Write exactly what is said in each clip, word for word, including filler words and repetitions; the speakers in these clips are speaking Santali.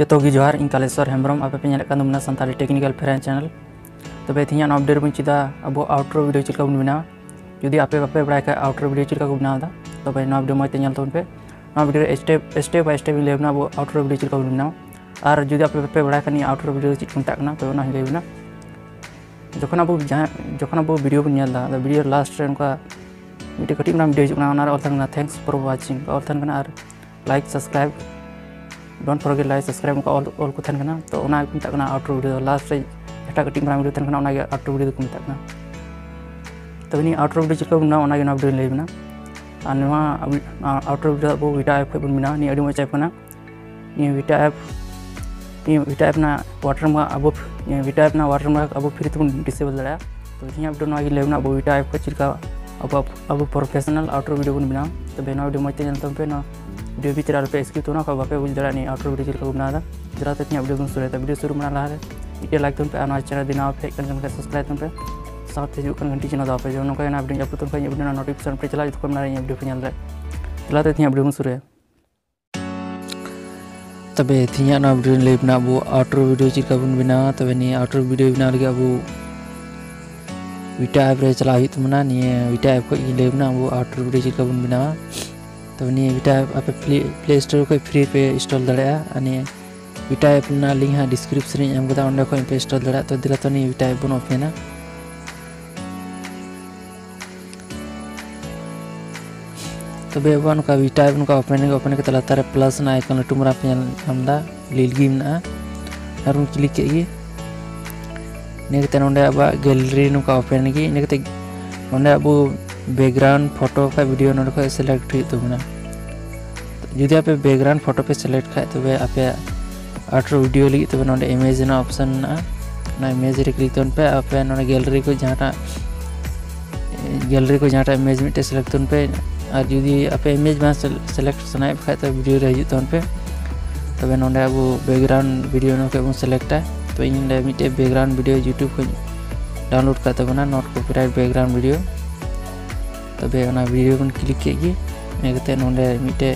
ᱡᱚᱛᱚ ᱜᱮ ᱡᱚᱦᱟᱨ, ᱤᱧ ᱠᱟᱞᱮᱥᱣᱚᱨ ᱦᱮᱢᱵᱨᱚᱢ, ᱟᱯᱮ ᱯᱮ ᱧᱮᱞᱮᱫ ᱠᱟᱱ ᱛᱟᱵᱚᱱᱟ ᱥᱟᱱᱛᱟᱲᱤ ᱴᱮᱠᱱᱤᱠᱟᱞ ᱯᱷᱮᱨᱟᱱ ᱪᱮᱱᱮᱞ᱾ ᱛᱚᱵᱮ ᱛᱮᱦᱮᱧᱟᱜ ᱱᱚᱣᱟ ᱵᱷᱤᱰᱤᱭᱳ ᱨᱮᱵᱚᱱ ᱪᱮᱫᱟ ᱟᱵᱚ ᱟᱣᱩᱴᱨᱳ ᱵᱷᱤᱰᱤᱭᱳ ᱪᱮᱫ ᱞᱮᱠᱟ ᱵᱚᱱ ᱵᱮᱱᱟᱣᱟ᱾ ᱡᱩᱫᱤ ᱟᱯᱮ ᱵᱟᱯᱮ ᱵᱟᱲᱟᱭ ᱠᱷᱟᱡ ᱟᱣᱩᱴᱨᱳ ᱵᱷᱤᱰᱤᱭᱳ ᱪᱮᱫ ᱞᱮᱠᱟ ᱠᱚ ᱵᱮᱱᱟᱣ ᱮᱫᱟ, ᱛᱚᱵᱮ ᱱᱚᱣᱟ ᱵᱷᱤᱰᱤᱭᱳ ᱢᱚᱡᱽ ᱛᱮ ᱧᱮᱞ ᱛᱟᱵᱚᱱ ᱯᱮ᱾ ᱱᱚᱣᱟ ᱵᱷᱤᱰᱤᱭᱳ ᱨᱮ step step by step ᱤᱧ ᱞᱟᱹᱭ ᱟᱵᱚᱱᱟ ᱟᱵᱚ ᱟᱣᱩᱴᱨᱳ ᱵᱷᱤᱰᱤᱭᱳ ᱪᱮᱫ ᱞᱮᱠᱟ ᱵᱚᱱ ᱵᱮᱱᱟᱣᱟ᱾ ᱟᱨ ᱡᱩᱫᱤ ᱟᱯᱮ ᱵᱟᱯᱮ ᱵᱟᱲᱟᱭ ᱠᱷᱟᱡ ᱱᱤᱭᱟᱹ ᱟᱣᱩᱴᱨᱳ ᱵᱷᱤᱰᱤᱭᱳ ᱪᱮᱫ ᱠᱚ ᱢᱮᱛᱟᱜ ᱠᱟᱱᱟ, ᱛᱚᱵᱮ ᱚᱱᱟ ᱦᱚᱸᱧ ᱞᱟᱹᱭ ᱟᱵᱚᱱᱟ᱾ ᱡᱚᱠᱷᱚᱱ ᱟᱵᱚ ᱡᱟᱦᱟᱸ ᱡᱚᱠᱷᱚᱱ ᱟᱵᱚ ᱵᱷᱤᱰᱤᱭᱳ ᱵᱚᱱ ᱧᱮᱞ ᱮᱫᱟ, ᱟᱫᱚ ᱵᱷᱤᱰᱤᱭᱳ ᱞᱟᱥᱴ ᱨᱮ ᱚᱱᱠᱟ ᱢᱤᱫᱴᱮᱡ ᱠᱟᱹᱴᱤᱡ ᱢᱟᱨᱟᱝ ᱵᱷᱤᱰᱤᱭᱳ ᱦᱤᱡᱩᱜ ᱠᱟᱱᱟ, ᱚᱱᱟ ᱨᱮ ᱚᱞ ᱛᱟᱦᱮᱱ ᱠᱟᱱᱟ "Thanks for watching" ᱚᱞ ᱛᱟᱦᱮᱱ ᱠᱟᱱᱟ, ᱟᱨ "Like subscribe, don't forget like subscribe" ᱚᱱᱠᱟ ᱚᱞ ᱚᱞ ᱠᱚ ᱛᱟᱦᱮᱱ ᱠᱟᱱᱟ᱾ ᱛᱚ ᱚᱱᱟ ᱜᱮᱠᱚ ᱢᱮᱛᱟᱜ ᱠᱟᱱᱟ ᱟᱣᱩᱴᱨᱳ ᱵᱷᱤᱰᱤᱭᱳ᱾ ᱞᱟᱥᱴ ᱨᱮ ᱡᱟᱦᱟᱸᱴᱟᱜ ᱠᱟᱹᱴᱤᱡ ᱢᱟᱨᱟᱝ ᱵᱷᱤᱰᱤᱭᱳ ᱛᱟᱦᱮᱱ ᱠᱟᱱᱟ, ᱚᱱᱟ ᱜᱮ ᱟᱣᱩᱴᱨᱳ ᱵᱷᱤᱰᱤᱭᱳ ᱫᱚᱠᱚ ᱢᱮᱛᱟᱜ ᱠᱟᱱᱟ᱾ ᱛᱚᱵᱮ ᱱᱤᱭᱟᱹ ᱟᱣᱩᱴᱨᱳ ᱵᱷᱤᱰᱤᱭᱳ ᱪᱮᱫ ᱞᱮᱠᱟ ᱵᱚᱱ ᱵᱮᱱᱟᱣᱟ, ᱚᱱᱟ ᱜᱮ ᱱᱚᱣᱟ ᱵᱷᱤᱰᱤᱭᱳ ᱞᱟᱹᱭ ᱟᱵᱚᱱᱟ᱾ ᱟᱨ ᱱᱚᱣᱟ ᱟᱵᱚ, ᱟ, ᱟᱣᱩᱴᱨᱳ ᱵᱷᱤᱰᱤᱭᱳ ᱟᱵᱚ ᱵᱷᱤᱴᱟ ᱮᱯ ᱠᱷᱚᱱ ᱵᱚᱱ ᱵᱮᱱᱟᱣᱟ᱾ ᱱᱤᱭᱟᱹ ᱟᱹᱰᱤ ᱢᱚᱡᱽ ᱮᱯ ᱠᱟᱱᱟ᱾ ᱱᱤᱭᱟᱹ ᱵᱷᱤᱴᱟ ᱮᱯ, ᱱᱤᱭᱟᱹ ᱵᱷᱤᱴᱟ ᱮᱯ ᱨᱮᱱᱟᱜ ᱣᱟᱴᱟᱨᱢᱟᱨᱠ ᱟᱵᱚ, ᱱᱤᱭᱟᱹ ᱵᱷᱤᱴᱟ ᱮᱯ ᱨᱮᱱᱟᱜ ᱣᱟᱴᱟᱨᱢᱟᱨᱠ ᱟᱵᱚ ᱯᱷᱨᱤ ᱛᱮᱵᱚᱱ ᱰᱤᱥᱮᱵᱚᱞ ᱫᱟᱲᱮᱭᱟᱜᱼᱟ᱾ ᱛᱚ ᱛᱮᱦᱮᱧᱟᱜ ᱵᱷᱤᱰᱤᱭᱳ ᱱᱚᱣᱟ ᱜᱮ ᱞᱟᱹᱭ ᱟᱵᱚᱱᱟ ᱟᱵᱚ ᱵᱷᱤᱴᱟ ᱮᱯ ᱠᱷᱚᱱ ᱪᱮᱫ ᱞᱮᱠᱟ ᱟᱵᱚ, ᱟᱵᱚ ᱯᱨᱚᱯᱷᱮᱥᱚᱱᱟᱞ ᱟᱣᱩᱴᱨᱳ ᱵᱷᱤᱰᱤᱭᱳ ᱵᱚᱱ ᱵᱮᱱᱟᱣᱟ᱾ ᱛᱚᱵᱮ ᱱᱚᱣᱟ ᱵᱷᱤᱰᱤᱭᱳ ᱢᱚᱡᱽ ᱛᱮ ᱧᱮᱞ ᱛᱟᱵᱚᱱ ᱯᱮ᱾ ᱱᱚᱣᱟ ᱵᱷᱤᱰᱤᱭᱳ ᱵᱷᱤᱛᱨᱤ ᱨᱮ ᱟᱞᱚᱯᱮ skip ᱛᱟᱵᱚᱱᱟ, ᱚᱠᱟ ᱵᱟᱯᱮ ᱵᱩᱡᱽ ᱫᱟᱲᱮᱭᱟᱜᱼᱟ ᱱᱤᱭᱟᱹ ᱟᱣᱩᱴᱨᱳ ᱵᱷᱤᱰᱤᱭᱳ ᱪᱮᱫ ᱞᱮᱠᱟ ᱠᱚ ᱵᱮᱱᱟᱣ ᱮᱫᱟ᱾ ᱪᱟᱞᱟᱣ ᱛᱮ ᱛᱮᱦᱮᱧᱟᱜ ᱵᱷᱤᱰᱤᱭᱳ ᱵᱚᱱ ᱥᱩᱨᱩᱭᱟ᱾ ᱛᱚ ᱵᱷᱤᱰᱤᱭᱳ ᱥᱩᱨᱩ ᱢᱟᱲᱟᱝ ᱞᱟᱦᱟ ᱨᱮ ᱢᱤᱫᱴᱮᱡ ᱞᱟᱭᱤᱠ ᱛᱟᱵᱚᱱ ᱯᱮ, ᱟᱨ ᱱᱚᱣᱟ ᱪᱮᱱᱮᱞ ᱡᱩᱫᱤ ᱱᱟᱣᱟ ᱯᱮ ᱦᱮᱡ ᱠᱟᱱ ᱠᱷᱟᱱ ᱥᱟᱵᱥᱠᱨᱟᱭᱤᱵ ᱛᱟᱵᱚᱱ ᱯᱮ, ᱥᱟᱶᱛᱮ ᱦᱤᱡᱩᱜ ᱠᱟᱱ ᱜᱷᱟᱱᱴᱤ ᱪᱤᱱᱦᱟᱹ ᱫᱟᱵᱟᱣ ᱯᱮ, ᱡᱮᱢᱚᱱ ᱱᱚᱝᱠᱟ ᱜᱮ ᱱᱟᱣᱟ ᱵᱷᱤᱰᱤᱭᱳ ᱟᱯᱞᱳᱰ ᱛᱟᱵᱚᱱ ᱠᱷᱟᱱ ᱤᱧᱟᱹᱜ ᱵᱷᱤᱰᱤᱭᱳ ᱱᱚᱴᱤᱯᱷᱤᱠᱮᱥᱚᱱ ᱯᱮ ᱪᱟᱞᱟᱜᱼᱟ, ᱡᱚᱛᱚ ᱠᱷᱚᱱ ᱢᱟᱲᱟᱝ ᱤᱧᱟᱹᱜ ᱵᱷᱤᱰᱤᱭᱳ ᱯᱮ ᱧᱮᱞ ᱫᱟᱲᱮᱭᱟᱜᱼᱟ᱾ ᱪᱟᱞᱟᱣ ᱛᱮ ᱛᱮᱦᱮᱧᱟᱜ ᱵᱷᱤᱰᱤᱭᱳ ᱵᱚᱱ ᱥᱩᱨᱩᱭᱟ᱾ ᱛᱚᱵᱮ ᱛᱮᱦᱮᱧᱟᱜ ᱱᱚᱣᱟ ᱵᱷᱤᱰᱤᱭᱳ ᱞᱟᱹᱭ ᱵᱚᱱᱟ ᱟᱵᱚ ᱟᱣᱩᱴᱨᱳ ᱵᱷᱤᱰᱤᱭᱳ ᱪᱮᱫ ᱞᱮᱠᱟ ᱵᱚᱱ ᱵᱮᱱᱟᱣᱟ᱾ ᱛᱚᱵᱮ ᱱᱤᱭᱟᱹ ᱟᱣᱩᱴᱨᱳ ᱵᱷᱤᱰᱤᱭᱳ ᱵᱮᱱᱟᱣ ᱞᱟᱹᱜᱤᱫ ᱟᱵᱚ ᱵᱷᱤᱴᱟ ᱮᱯ ᱨᱮ ᱪᱟᱞᱟᱜ ᱦᱩᱭᱩᱜ ᱛᱟᱵᱚᱱᱟ᱾ ᱱᱤᱭᱟᱹ ᱵᱷᱤᱴᱟ ᱮᱯ ᱠᱷᱚᱱ ᱜᱮ ᱞᱟᱹᱭ ᱵᱚᱱᱟ ᱟᱵᱚ ᱟᱣᱩᱴᱨᱳ ᱵᱷᱤᱰᱤᱭᱳ ᱪᱮᱫ ᱞᱮᱠᱟ ᱵᱚᱱ ᱵᱮᱱᱟᱣᱟ᱾ ᱛᱚᱵᱮ ᱱᱤᱭᱟᱹ ᱵᱷᱤᱴᱟ ᱮᱯ ᱟᱯᱮ ᱯᱞᱮ, ᱯᱞᱮ ᱥᱴᱳᱨ ᱠᱷᱚᱱ ᱯᱷᱨᱤ ᱯᱮ ᱤᱱᱥᱴᱚᱞ ᱫᱟᱲᱮᱭᱟᱜᱼᱟ᱾ ᱟᱨ ᱱᱤᱭᱟᱹ ᱵᱷᱤᱴᱟ ᱮᱯ ᱨᱮᱱᱟᱜ ᱞᱤᱝᱠ ᱦᱟᱸᱜ ᱰᱤᱥᱠᱨᱤᱯᱥᱚᱱ ᱨᱤᱧ ᱮᱢ ᱠᱟᱫᱟ, ᱚᱸᱰᱮ ᱠᱷᱚᱱ ᱯᱮ ᱤᱱᱥᱴᱚᱞ ᱫᱟᱲᱮᱭᱟᱜᱼᱟ᱾ ᱛᱚ ᱫᱮᱞᱟ ᱛᱚ ᱱᱤᱭᱟᱹ ᱵᱷᱤᱴᱟ ᱮᱯ ᱵᱚᱱ ᱳᱯᱮᱱᱟ᱾ ᱛᱚᱵᱮ ᱟᱵᱚᱣᱟᱜ ᱱᱚᱝᱠᱟ ᱵᱷᱤᱴᱟ ᱮᱯ ᱱᱚᱝᱠᱟ ᱳᱯᱮᱱ ᱜᱮ, ᱳᱯᱮᱱ ᱠᱟᱛᱮ ᱞᱟᱛᱟᱨ ᱨᱮ ᱯᱞᱟᱥ ᱨᱮᱱᱟᱜ ᱟᱭᱠᱚᱱ ᱞᱟᱹᱴᱩ ᱢᱟᱨᱟᱝ ᱯᱮ ᱧᱮᱞ ᱧᱟᱢ ᱮᱫᱟ, ᱞᱤᱞ ᱜᱮ ᱢᱮᱱᱟᱜᱼᱟ, ᱟᱨ ᱵᱚᱱ ᱠᱞᱤᱠ ᱠᱮᱫ ᱜᱮ᱾ ᱤᱱᱟᱹ ᱠᱟᱛᱮ ᱱᱚᱸᱰᱮ ᱟᱵᱚᱣᱟᱜ ᱜᱮᱞᱟᱨᱤ ᱱᱚᱝᱠᱟ ᱳᱯᱮᱱ ᱜᱮ᱾ ᱤᱱᱟᱹ ᱠᱟᱛᱮ ᱱᱚᱸᱰᱮ ᱟᱵᱚ ᱵᱮᱠᱜᱨᱟᱣᱩᱱᱰ ᱯᱷᱳᱴᱳ ᱠᱷᱟᱡ ᱵᱷᱤᱰᱤᱭᱳ ᱱᱚᱸᱰᱮ ᱠᱷᱚᱡ ᱥᱤᱞᱮᱠᱴ ᱦᱩᱭᱩᱜ ᱛᱟᱵᱚᱱᱟ᱾ ᱡᱩᱫᱤ ᱟᱯᱮ ᱵᱮᱠᱜᱨᱟᱣᱩᱱᱰ ᱯᱷᱳᱴᱳ ᱯᱮ ᱥᱤᱞᱮᱠᱴ ᱠᱷᱟᱡ, ᱛᱚᱵᱮ ᱟᱯᱮᱭᱟᱜ ᱟᱣᱩᱴᱨᱳ ᱵᱷᱤᱰᱤᱭᱳ ᱞᱟᱹᱜᱤᱫ ᱛᱚᱵᱮ ᱱᱚᱸᱰᱮ ᱤᱢᱮᱡᱽ ᱨᱮᱱᱟᱜ ᱚᱯᱥᱮᱱ ᱢᱮᱱᱟᱜᱼᱟ, ᱚᱱᱟ ᱤᱢᱮᱡᱽ ᱨᱮ ᱠᱞᱤᱠ ᱛᱟᱵᱚᱱ ᱯᱮ᱾ ᱟᱯᱮ ᱱᱚᱸᱰᱮ ᱜᱮᱞᱟᱨᱤ ᱠᱚ ᱡᱟᱦᱟᱸᱴᱟᱜ, ᱜᱮᱞᱟᱨᱤ ᱠᱚ ᱡᱟᱦᱟᱸᱴᱟᱜ ᱤᱢᱮᱡᱽ ᱢᱤᱫᱴᱮᱡ ᱥᱤᱞᱮᱠᱴ ᱛᱟᱵᱚᱱ ᱯᱮ᱾ ᱟᱨ ᱡᱩᱫᱤ ᱟᱯᱮ ᱤᱢᱮᱡᱽ ᱵᱟᱝ ᱥᱤᱞᱮᱠᱴ ᱥᱟᱱᱟᱭᱮᱫ ᱯᱮ ᱠᱷᱟᱡ, ᱛᱚᱵᱮ ᱵᱷᱤᱰᱤᱭᱳ ᱨᱮ ᱦᱤᱡᱩᱜ ᱛᱟᱵᱚᱱ ᱯᱮ᱾ ᱛᱚᱵᱮ ᱱᱚᱸᱰᱮ ᱟᱵᱚ ᱵᱮᱠᱜᱨᱟᱣᱩᱱᱰ ᱵᱷᱤᱰᱤᱭᱳ ᱱᱚᱸᱰᱮ ᱵᱚᱱ ᱥᱤᱞᱮᱠᱴᱟ᱾ ᱛᱚ ᱤᱧ ᱱᱚᱸᱰᱮ ᱢᱤᱫᱴᱮᱡ ᱵᱮᱠᱜᱨᱟᱣᱩᱱᱰ ᱵᱷᱤᱰᱤᱭᱳ YouTube ᱠᱷᱚᱱ ᱰᱟᱣᱩᱱᱞᱳᱰ ᱠᱟᱜ ᱛᱟᱵᱚᱱᱟ, not copyright background video᱾ ᱛᱚᱵᱮ ᱚᱱᱟ ᱵᱷᱤᱰᱤᱭᱳ ᱵᱚᱱ ᱠᱞᱤᱠ ᱠᱮᱫ ᱜᱮ᱾ ᱤᱱᱟᱹ ᱠᱟᱛᱮ ᱱᱚᱸᱰᱮ ᱢᱤᱫᱴᱮᱡ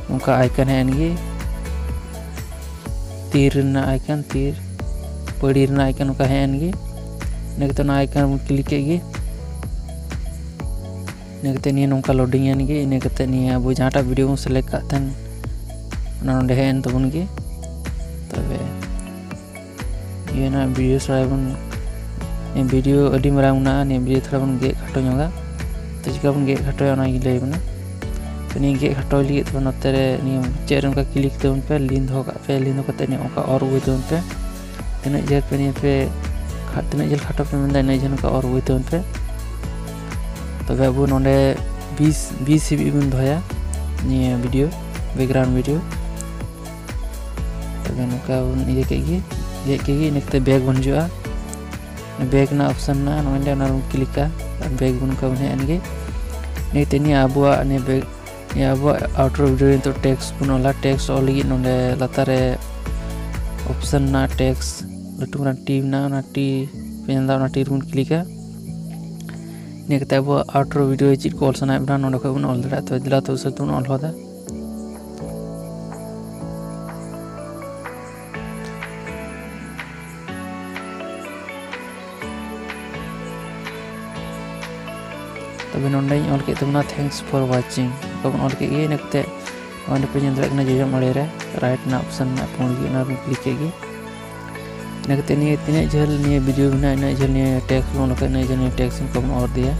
ᱱᱚᱝᱠᱟ ᱟᱭᱠᱚᱱ ᱦᱮᱡ ᱮᱱ ᱜᱮ᱾ ᱛᱤᱨ ᱨᱮᱱᱟᱜ icon, ᱛᱤᱨ ᱯᱟᱹᱲᱤ ᱨᱮᱱᱟᱜ icon ᱱᱚᱝᱠᱟ ᱦᱮᱡ ᱮᱱ ᱜᱮ᱾ ᱤᱱᱟᱹ ᱠᱟᱛᱮ ᱚᱱᱟ icon ᱵᱚᱱ click ᱠᱮᱫ ᱜᱮ᱾ ᱤᱱᱟᱹ ᱠᱟᱛᱮ ᱱᱤᱭᱟᱹ ᱱᱚᱝᱠᱟ loading ᱮᱱ ᱜᱮ᱾ ᱤᱱᱟᱹ ᱠᱟᱛᱮ ᱱᱤᱭᱟᱹ ᱟᱵᱚ ᱡᱟᱦᱟᱸᱴᱟᱜ video ᱵᱚᱱ select ᱠᱟᱜ ᱛᱟᱦᱮᱱ, ᱚᱱᱟ ᱱᱚᱸᱰᱮ ᱦᱮᱡ ᱮᱱ ᱛᱟᱵᱚᱱ ᱜᱮ᱾ ᱛᱚᱵᱮ ᱤᱭᱟᱹ ᱱᱟᱜ video ᱥᱚᱨᱟᱭ ᱵᱚᱱ, ᱱᱤᱭᱟᱹ video ᱟᱹᱰᱤ ᱢᱟᱨᱟᱝ ᱢᱮᱱᱟᱜᱼᱟ, ᱱᱤᱭᱟᱹ video ᱛᱷᱚᱲᱟ ᱵᱚᱱ ᱜᱮᱫ ᱠᱷᱟᱴᱚ ᱧᱚᱜᱟ᱾ ᱛᱚ ᱪᱤᱠᱟ ᱵᱚᱱ ᱜᱮᱫ ᱠᱷᱟᱴᱚᱭᱟ ᱚᱱᱟᱧ ᱞᱟᱹᱭ ᱟᱵᱚᱱᱟ᱾ ᱛᱚ ᱱᱤᱭᱟᱹ ᱜᱮᱫ ᱠᱷᱟᱴᱚᱭ ᱞᱟᱹᱜᱤᱫ ᱛᱮ ᱱᱚᱛᱮ ᱨᱮ ᱱᱤᱭᱟᱹ ᱪᱮᱫ ᱨᱮ ᱚᱱᱠᱟ click ᱛᱟᱵᱚᱱ ᱯᱮ, ᱞᱤᱱ ᱫᱚᱦᱚ ᱠᱟᱜ ᱯᱮ, ᱞᱤᱱ ᱫᱚᱦᱚ ᱠᱟᱛᱮ ᱱᱤᱭᱟᱹ ᱚᱱᱠᱟ ᱚᱨ ᱟᱹᱜᱩᱭ ᱛᱟᱵᱚᱱ ᱯᱮ᱾ ᱛᱤᱱᱟᱹᱜ ᱡᱷᱟᱹᱞ ᱯᱮ ᱱᱤᱭᱟᱹ ᱯᱮ ᱠᱷᱟ-, ᱛᱤᱱᱟᱹᱜ ᱡᱷᱟᱹᱞ ᱠᱷᱟᱴᱚ ᱯᱮ ᱢᱮᱱᱫᱟ ᱤᱱᱟᱹᱜ ᱡᱷᱟᱹᱞ ᱚᱱᱠᱟ ᱚᱨ ᱟᱹᱜᱩᱭ ᱛᱟᱵᱚᱱ ᱯᱮ᱾ ᱛᱚᱵᱮ ᱟᱵᱚ ᱱᱚᱰᱮ ᱵᱤᱥ, ᱵᱤᱥ ᱦᱟᱹᱵᱤᱡ ᱵᱚᱱ ᱫᱚᱦᱚᱭᱟ ᱱᱤᱭᱟᱹ video, background video᱾ ᱛᱚᱵᱮ ᱱᱚᱝᱠᱟ ᱵᱚᱱ ᱤᱭᱟᱹ ᱠᱮᱫ ᱜᱮ, ᱜᱮᱫ ᱠᱮᱫ ᱜᱮ, ᱤᱱᱟᱹ ᱠᱟᱛᱮ back ᱵᱚᱱ ᱦᱤᱡᱩᱜᱼᱟ᱾ Back ᱨᱮᱱᱟᱜ option ᱢᱮᱱᱟᱜᱼᱟ, ᱱᱚᱜᱼᱚᱭ ᱱᱚᱸᱰᱮ ᱚᱱᱟ ᱵᱚᱱ click ᱟ᱾ Back ᱵᱚᱱ ᱚᱱᱠᱟ ᱵᱚᱱ ᱦᱮᱡ ᱮᱱ ᱜᱮ᱾ ᱱᱤᱭᱟᱹ ᱛᱮ ᱱᱤᱭᱟᱹ ᱟᱵᱚᱣᱟᱜ ᱱᱤᱭᱟᱹ back, ᱱᱤᱭᱟᱹ ᱟᱵᱚᱣᱟᱜ outro video ᱨᱮ ᱱᱤᱛᱚᱜ text ᱵᱚᱱ ᱚᱞᱟ᱾ Text ᱚᱞ ᱞᱟᱹᱜᱤᱫ ᱱᱚᱸᱰᱮ ᱞᱟᱛᱟᱨ ᱨᱮ option ᱢᱮᱱᱟᱜᱼᱟ, text ᱞᱟᱹᱴᱩ ᱢᱟᱨᱟᱝ T ᱢᱮᱱᱟᱜᱼᱟ, ᱚᱱᱟ T ᱯᱮ ᱧᱮᱞ ᱮᱫᱟ, ᱚᱱᱟ T ᱨᱮᱵᱚᱱ click ᱟ᱾ ᱤᱱᱟᱹ ᱠᱟᱛᱮ ᱟᱵᱚᱣᱟᱜ outro video ᱨᱮ ᱪᱮᱫ ᱠᱚ ᱚᱞ ᱥᱟᱱᱟᱭᱮᱫ ᱵᱚᱱᱟ ᱱᱚᱸᱰᱮ ᱠᱷᱚᱱ ᱵᱚᱱ ᱚᱞ ᱫᱟᱲᱮᱭᱟᱜᱼᱟ᱾ ᱛᱚ ᱫᱮᱞᱟ ᱛᱚ ᱩᱥᱟᱹᱨᱟ ᱛᱮᱵᱚᱱ ᱚᱞ ᱦᱚᱫᱟ᱾ ᱛᱚᱵᱮ ᱱᱚᱸᱰᱮᱧ ᱚᱞ ᱠᱮᱫ ᱛᱟᱵᱚᱱᱟ, "Thanks for watching", ᱚᱱᱠᱟ ᱵᱚᱱ ᱚᱞ ᱠᱮᱫ ᱜᱮ᱾ ᱤᱱᱟᱹ ᱠᱟᱛᱮ ᱚᱸᱰᱮ ᱯᱮ ᱧᱮᱞ ᱫᱟᱲᱮᱭᱟᱜ ᱠᱟᱱᱟ, ᱡᱚᱡᱚᱢ ᱟᱲᱮ ᱨᱮ right ᱨᱮᱱᱟᱜ option ᱢᱮᱱᱟᱜᱼᱟ, ᱯᱩᱸᱰ ᱜᱮ, ᱚᱱᱟ ᱨᱮᱵᱚᱱ click ᱠᱮᱫ ᱜᱮ᱾ ᱤᱱᱟᱹ ᱠᱟᱛᱮ ᱱᱤᱭᱟᱹ ᱛᱤᱱᱟᱹᱜ ᱡᱷᱟᱹᱞ ᱱᱤᱭᱟᱹ video ᱢᱮᱱᱟᱜᱼᱟ, ᱤᱱᱟᱹᱜ ᱡᱷᱟᱹᱞ ᱱᱤᱭᱟᱹ text ᱵᱚᱱ ᱚᱞ ᱠᱟᱜᱼᱟ, ᱤᱱᱟᱹᱜ ᱡᱷᱟᱹᱞ ᱱᱤᱭᱟᱹ text ᱚᱱᱠᱟ ᱵᱚᱱ ᱚᱨ ᱤᱫᱤᱭᱟ᱾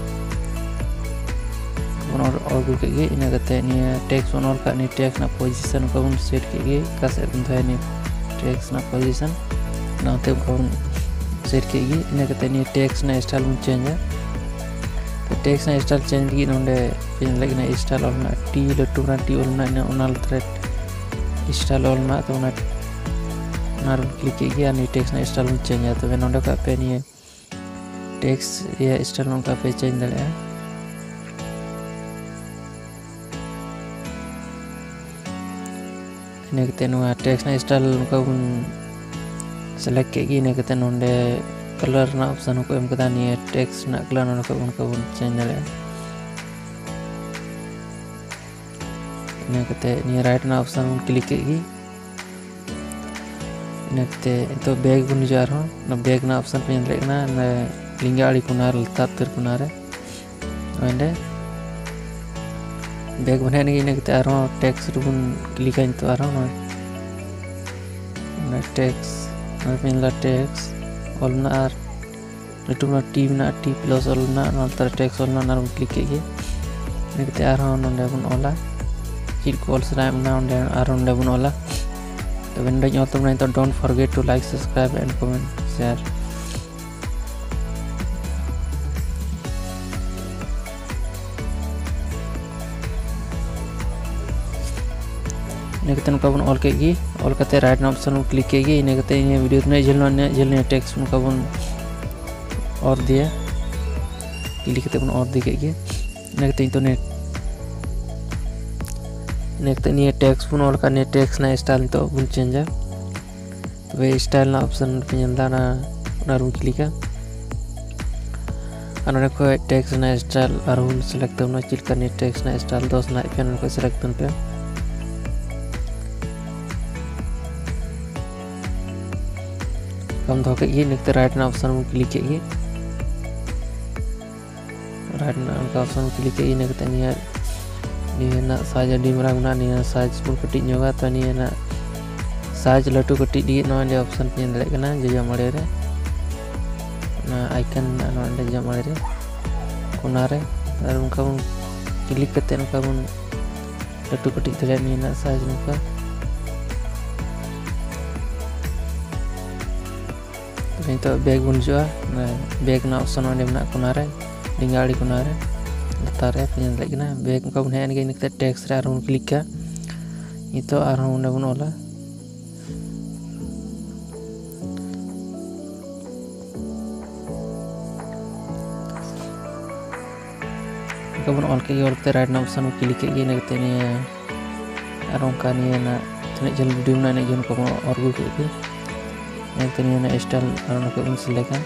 ᱵᱚᱱ ᱚᱨ, ᱚᱨ ᱟᱹᱜᱩ ᱠᱮᱫ ᱜᱮ᱾ ᱤᱱᱟᱹ ᱠᱟᱛᱮ ᱱᱤᱭᱟᱹ text ᱵᱚᱱ ᱚᱞ ᱠᱟᱜ, ᱱᱤᱭᱟᱹ text ᱨᱮᱱᱟᱜ position ᱚᱱᱠᱟ ᱵᱚᱱ set ᱠᱮᱫ ᱜᱮ, ᱚᱠᱟ ᱥᱮᱫ ᱵᱚᱱ ᱫᱚᱦᱚᱭᱟ ᱱᱤᱭᱟᱹ text ᱨᱮᱱᱟᱜ position, ᱚᱱᱟ ᱚᱱᱛᱮ ᱚᱱᱠᱟ ᱵᱚᱱ set ᱠᱮᱫ ᱜᱮ᱾ ᱤᱱᱟᱹ ᱠᱟᱛᱮ ᱱᱤᱭᱟᱹ text ᱨᱮᱱᱟᱜ style ᱵᱚᱱ change ᱟ᱾ ᱛᱚ text ᱨᱮᱱᱟᱜ style change ᱞᱟᱹᱜᱤᱫ ᱱᱚᱰᱮ ᱯᱮ ᱧᱮᱞ ᱫᱟᱲᱮᱭᱟᱜ ᱠᱟᱱᱟ, style ᱚᱞ ᱢᱮᱱᱟᱜᱼᱟ, T ᱞᱟᱹᱴᱩ ᱢᱮᱱᱟᱜᱼᱟ, T ᱚᱞ ᱢᱮᱱᱟᱜᱼᱟ, ᱤᱱᱟᱹ ᱚᱱᱟ ᱞᱟᱛᱟᱨ ᱨᱮ style ᱚᱞ ᱢᱮᱱᱟᱜᱼᱟ᱾ ᱛᱚ ᱚᱱᱟ, ᱚᱱᱟ ᱨᱮᱵᱚᱱ click ᱠᱮᱫ ᱜᱮ ᱟᱨ ᱱᱤᱭᱟᱹ text ᱨᱮᱱᱟᱜ style ᱵᱚᱱ change ᱟ᱾ ᱛᱚᱵᱮ ᱱᱚᱰᱮ ᱠᱷᱚᱱ ᱯᱮ ᱱᱤᱭᱟᱹ text ᱨᱮᱭᱟᱜ style ᱱᱚᱝᱠᱟ ᱯᱮ change ᱫᱟᱲᱮᱭᱟᱜᱼᱟ᱾ ᱤᱱᱟᱹ ᱠᱟᱛᱮ ᱱᱚᱣᱟ text ᱨᱮᱱᱟᱜ style ᱱᱚᱝᱠᱟ ᱵᱚᱱ select ᱠᱮᱫ ᱜᱮ᱾ ᱤᱱᱟᱹ ᱠᱟᱛᱮ ᱱᱚᱰᱮ color ᱨᱮᱱᱟᱜ option ᱦᱚᱸᱠᱚ ᱮᱢ ᱠᱟᱫᱟ, ᱱᱤᱭᱟᱹ text ᱨᱮᱱᱟᱜ color ᱱᱚᱰᱮ ᱠᱷᱚᱱ ᱚᱱᱠᱟ ᱵᱚᱱ change ᱫᱟᱲᱮᱭᱟᱜᱼᱟ᱾ ᱤᱱᱟᱹ ᱠᱟᱛᱮ ᱱᱤᱭᱟᱹ right ᱨᱮᱱᱟᱜ option ᱵᱚᱱ click ᱠᱮᱫ ᱜᱮ᱾ ᱤᱱᱟᱹ ᱠᱟᱛᱮ ᱱᱤᱛᱚᱜ ᱵᱮᱠ ᱵᱚᱱ ᱦᱤᱡᱩᱜᱼᱟ ᱟᱨᱦᱚᱸ᱾ ᱚᱱᱟ ᱵᱮᱠ ᱨᱮᱱᱟᱜ ᱚᱯᱥᱟᱱ ᱯᱮ ᱧᱮᱞ ᱫᱟᱲᱮᱭᱟᱜ ᱠᱟᱱᱟ, ᱚᱱᱟ ᱞᱮᱸᱜᱟ ᱟᱲᱮ ᱠᱚᱱᱟ ᱨᱮ, ᱞᱟᱛᱟᱨ ᱩᱛᱟᱹᱨ ᱠᱚᱱᱟ ᱨᱮ᱾ ᱚᱸᱰᱮ ᱵᱮᱠ ᱵᱚᱱ ᱦᱮᱡ ᱮᱱ ᱜᱮ, ᱤᱱᱟᱹ ᱠᱟᱛᱮ ᱟᱨᱦᱚᱸ ᱴᱮᱠᱥᱴ ᱨᱮᱵᱚᱱ ᱠᱞᱤᱠᱟ ᱱᱤᱛᱚᱜ ᱟᱨᱦᱚᱸ᱾ ᱱᱚᱣᱟ, ᱱᱚᱣᱟ ᱴᱮᱠᱥᱴ, ᱱᱚᱣᱟ ᱯᱮ ᱧᱮᱞ ᱫᱟ ᱴᱮᱠᱥᱴ ᱚᱞ ᱢᱮᱱᱟᱜᱼᱟ ᱟᱨ ᱞᱟᱹᱴᱩ ᱢᱮᱱᱟᱜᱼᱟ, ᱴᱤ ᱢᱮᱱᱟᱜᱼᱟ, ᱴᱤ ᱯᱞᱟᱥ ᱚᱞ ᱢᱮᱱᱟᱜᱼᱟ, ᱱᱚᱣᱟ ᱞᱟᱛᱟᱨ ᱨᱮ ᱴᱮᱠᱥᱴ ᱚᱞ ᱢᱮᱱᱟᱜᱼᱟ, ᱚᱱᱟ ᱨᱮᱵᱚᱱ ᱠᱞᱤᱠ ᱠᱮᱫ ᱜᱮ᱾ ᱤᱱᱟᱹ ᱠᱟᱛᱮ ᱟᱨᱦᱚᱸ ᱱᱚᱸᱰᱮ ᱵᱚᱱ ᱚᱞᱟ, ᱪᱮᱫ ᱠᱚ ᱚᱞ ᱥᱟᱱᱟᱭᱮᱫ ᱵᱚᱱᱟ ᱚᱸᱰᱮ, ᱟᱨᱦᱚᱸ ᱱᱚᱸᱰᱮ ᱵᱚᱱ ᱚᱞᱟ᱾ ᱛᱚᱵᱮ ᱱᱚᱸᱰᱮᱧ ᱚᱞ ᱛᱟᱵᱚᱱᱟ ᱱᱤᱛᱚᱜ, "Don't forget to like, subscribe and comment, share." ᱤᱱᱟᱹ ᱠᱟᱛᱮ ᱱᱚᱝᱠᱟ ᱵᱚᱱ ᱚᱞ ᱠᱮᱫ ᱜᱮ᱾ ᱚᱞ ᱠᱟᱛᱮ ᱨᱟᱭᱤᱴ ᱨᱮᱱᱟᱜ ᱚᱯᱥᱟᱱ ᱵᱚᱱ ᱠᱞᱤᱠ ᱠᱮᱫ ᱜᱮ᱾ ᱤᱱᱟᱹ ᱠᱟᱛᱮ ᱱᱤᱭᱟᱹ ᱵᱷᱤᱰᱤᱭᱳ ᱛᱤᱱᱟᱹᱜ ᱡᱷᱟᱹᱞ ᱱᱚᱣᱟ, ᱤᱱᱟᱹᱜ ᱡᱷᱟᱹᱞ ᱱᱤᱭᱟᱹ ᱴᱮᱠᱥᱴ ᱱᱚᱝᱠᱟ ᱵᱚᱱ ᱚᱨ ᱤᱫᱤᱭᱟ᱾ ᱠᱞᱤᱠ ᱠᱟᱛᱮ ᱵᱚᱱ ᱚᱨ ᱤᱫᱤ ᱠᱮᱫ ᱜᱮ᱾ ᱤᱱᱟᱹ ᱠᱟᱛᱮ ᱱᱤᱛᱚᱜ ᱱᱤᱭᱟᱹ, ᱤᱱᱟᱹ ᱠᱟᱛᱮ ᱱᱤᱭᱟᱹ ᱴᱮᱠᱥᱴ ᱵᱚᱱ ᱚᱞ ᱠᱟᱜ, ᱱᱤᱭᱟᱹ ᱴᱮᱠᱥᱴ ᱨᱮᱱᱟᱜ ᱥᱴᱟᱭᱤᱞ ᱱᱤᱛᱚᱜ ᱵᱚᱱ ᱪᱮᱧᱡᱟ᱾ ᱛᱚᱵᱮ ᱥᱴᱟᱭᱤᱞ ᱨᱮᱱᱟᱜ ᱚᱯᱥᱟᱱ ᱯᱮ ᱧᱮᱞ ᱮᱫᱟ, ᱚᱱᱟ, ᱚᱱᱟ ᱨᱮᱵᱚᱱ ᱠᱞᱤᱠᱟ᱾ ᱟᱨ ᱱᱚᱸᱰᱮ ᱠᱷᱚᱱ ᱴᱮᱠᱥᱴ ᱨᱮᱱᱟᱜ ᱥᱴᱟᱭᱤᱞ ᱟᱨᱦᱚᱸ ᱵᱚᱱ ᱥᱤᱞᱮᱠᱴ ᱛᱟᱵᱚᱱᱟ, ᱪᱮᱫ ᱞᱮᱠᱟ ᱱᱤᱭᱟᱹ ᱴᱮᱠᱥᱴ ᱨᱮᱱᱟᱜ ᱥᱴᱟᱭᱤᱞ ᱫᱚᱦᱚ ᱥᱟᱱᱟᱭᱮᱫ ᱯᱮᱭᱟ, ᱱᱚᱸᱰᱮ ᱠᱷᱚᱱ ᱥᱤᱞᱮᱠᱴ ᱛᱟᱵᱚᱱ ᱯᱮ᱾ ᱚᱱᱠᱟᱢ ᱫᱚᱦᱚ ᱠᱮᱫ ᱜᱮ, ᱤᱱᱟᱹ ᱠᱟᱛᱮ ᱨᱟᱭᱤᱴ ᱨᱮᱱᱟᱜ ᱚᱯᱥᱟᱱ ᱵᱚᱱ ᱠᱞᱤᱠ ᱠᱮᱫ ᱜᱮ᱾ ᱨᱟᱭᱤᱴ ᱨᱮᱱᱟᱜ ᱚᱱᱠᱟ ᱚᱯᱥᱟᱱ ᱵᱚᱱ ᱠᱞᱤᱠ ᱠᱮᱫ ᱜᱮ, ᱤᱱᱟᱹ ᱠᱟᱛᱮ ᱱᱤᱭᱟᱹ, ᱱᱤᱭᱟᱹ ᱨᱮᱱᱟᱜ ᱥᱟᱭᱤᱡᱽ ᱟᱹᱰᱤ ᱢᱟᱨᱟᱝ ᱢᱮᱱᱟᱜᱼᱟ, ᱱᱤᱭᱟᱹ ᱥᱟᱭᱤᱡᱽ ᱵᱚᱱ ᱠᱟᱹᱴᱤᱡ ᱧᱚᱜᱟ᱾ ᱛᱚ ᱱᱤᱭᱟᱹ ᱨᱮᱱᱟᱜ ᱥᱟᱭᱤᱡᱽ ᱞᱟᱹᱴᱩ ᱠᱟᱹᱴᱤᱡ ᱞᱟᱹᱜᱤᱫ ᱱᱚᱣᱟ ᱚᱸᱰᱮ ᱚᱯᱥᱟᱱ ᱯᱮ ᱧᱮᱞ ᱫᱟᱲᱮᱭᱟᱜ ᱠᱟᱱᱟ, ᱡᱚᱡᱚᱢ ᱟᱲᱮ ᱨᱮ ᱚᱱᱟ ᱟᱭᱠᱚᱱ ᱢᱮᱱᱟᱜᱼᱟ, ᱱᱚᱣᱟ ᱚᱸᱰᱮ ᱡᱚᱡᱚᱢ ᱟᱲᱮ ᱨᱮ ᱠᱚᱱᱟ ᱨᱮ᱾ ᱟᱨ ᱚᱱᱠᱟ ᱵᱚᱱ ᱠᱞᱤᱠ ᱠᱟᱛᱮ ᱱᱚᱝᱠᱟ ᱵᱚᱱ ᱞᱟᱹᱴᱩ ᱠᱟᱹᱴᱤᱡ ᱫᱟᱲᱮᱭᱟᱜᱼᱟ ᱱᱤᱭᱟᱹ ᱨᱮᱱᱟᱜ ᱥᱟᱭᱤᱡᱽ ᱱᱚᱝᱠᱟ᱾ ᱱᱤᱛᱚᱜ ᱵᱮᱠ ᱵᱚᱱ ᱦᱤᱡᱩᱜᱼᱟ, ᱵᱮᱠ ᱨᱮᱱᱟᱜ ᱚᱯᱥᱟᱱ ᱚᱸᱰᱮ ᱢᱮᱱᱟᱜᱼᱟ ᱠᱚᱱᱟ ᱨᱮ, ᱞᱮᱸᱜᱟ ᱟᱲᱮ ᱠᱚᱱᱟ ᱨᱮ, ᱞᱟᱛᱟᱨ ᱨᱮ ᱯᱮ ᱧᱮᱞ ᱫᱟᱲᱮᱭᱟᱜ ᱠᱟᱱᱟ᱾ ᱵᱮᱠ ᱚᱱᱠᱟ ᱵᱚᱱ ᱦᱮᱡ ᱮᱱ ᱜᱮ, ᱤᱱᱟᱹ ᱠᱟᱛᱮ ᱴᱮᱠᱥᱴ ᱨᱮ ᱟᱨᱦᱚᱸ ᱵᱚᱱ ᱠᱞᱤᱠᱟ᱾ ᱱᱤᱛᱚᱜ ᱟᱨᱦᱚᱸ ᱚᱸᱰᱮ ᱵᱚᱱ ᱚᱞᱟ᱾ ᱚᱱᱠᱟ ᱵᱚᱱ ᱚᱞ ᱠᱮᱫ ᱜᱮ, ᱚᱞ ᱠᱟᱛᱮ ᱨᱟᱭᱤᱴ ᱨᱮᱱᱟᱜ ᱚᱯᱥᱟᱱ ᱵᱚᱱ ᱠᱞᱤᱠ ᱠᱮᱫ ᱜᱮ, ᱤᱱᱟᱹ ᱠᱟᱛᱮ ᱱᱤᱭᱟᱹ ᱟᱨ ᱚᱱᱠᱟ ᱱᱤᱭᱟᱹ ᱨᱮᱱᱟᱜ ᱛᱤᱱᱟᱹᱜ ᱡᱷᱟᱹᱞ ᱵᱷᱤᱰᱤᱭᱳ ᱢᱮᱱᱟᱜᱼᱟ, ᱤᱱᱟᱹᱜ ᱡᱷᱟᱹᱞ ᱚᱱᱠᱟ ᱵᱚᱱ ᱚᱨ ᱟᱹᱜᱩ ᱠᱮᱫ ᱜᱮ᱾ ᱤᱱᱟᱹ ᱠᱟᱛᱮ ᱱᱤᱭᱟᱹ ᱨᱮᱱᱟᱜ ᱥᱴᱟᱭᱤᱞ ᱟᱨ ᱚᱱᱟ ᱠᱷᱚᱡ ᱵᱚᱱ ᱥᱤᱞᱮᱠᱴᱟ᱾